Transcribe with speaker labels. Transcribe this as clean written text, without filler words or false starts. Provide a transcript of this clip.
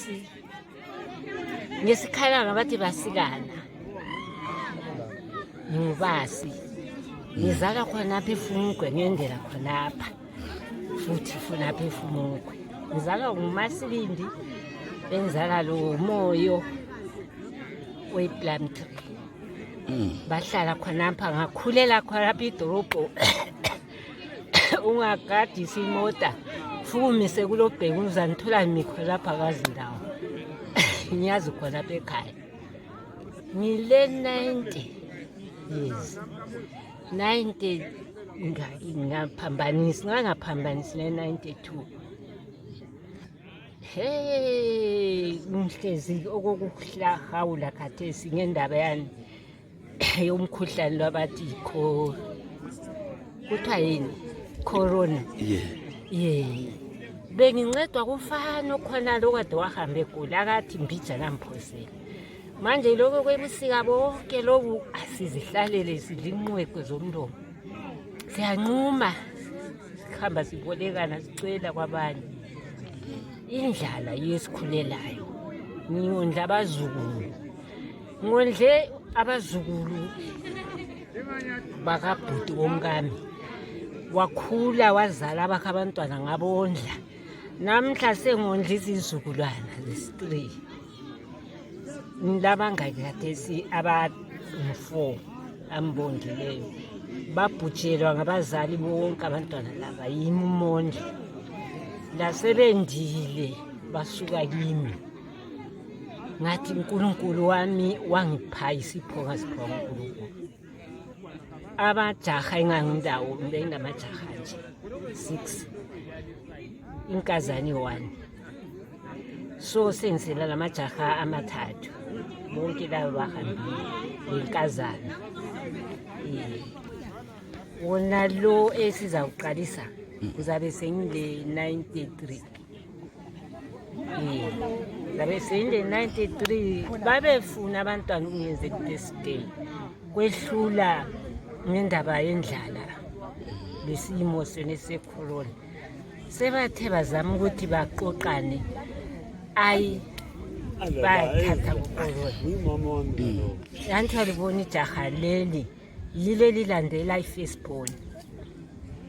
Speaker 1: basi ngesikhalanga bathi basikana ngubasi ngizala khonapha eFumugwe ngendlela khonapha futhi khonapha eFumugwe ngizala nguMasilindi benzala lo moyo wePlumtree bahlala khonapha ngakhulela khonapha idorobho ungagadisa imota fumise kulobheka uzanithola mikho lapha kazindawo ngiyazi khonapha ekhaya ngile 90 years 90 ngaphambanisi le 92 hey ngihlezi okokuhlahawula khathesi ngendaba yani yomkhuhlane lwabathi kuthiwa yini corona bengincedwa kufana okhona lokade wahambe egula akathi mbijana mphosela manje lokho kwebusika bonke lobu asizihlalele sidla inqwekwe zomlomo siyanquma sikhamba sibolekana sicela kwabanye indlala yesikhulelayo ngiyondla abazukulu bakabhuti womkami wakhula wazala abakho abantwana ngabondla namhla sengondla izizukulwana zesi-3 ngilabangaki khathesi aba-4 ambongileyo babhujelwa ngabazali bonke abantwana laba yimi umondli lasebendile basuka kimi ngathi uNkulunkulu wami wangipha isipho ngasiphiwa uNkulunkulu abajaha engangindawo benginamajaha nje 6 inkazane 1 so sengisela lamajaha amathathu bonke labo bahambile lenkazana wona lo esizawuqalisa uzabe sengile 93 zabe sengile 93 babefuna abantwana ungenze birthday kwehlula ngendaba yendlala lesimo secorona sebathe bazama ukuthi baqoqane bayathatha kucorona yanthi alibona ijaha leli lile lilandela iFirstborn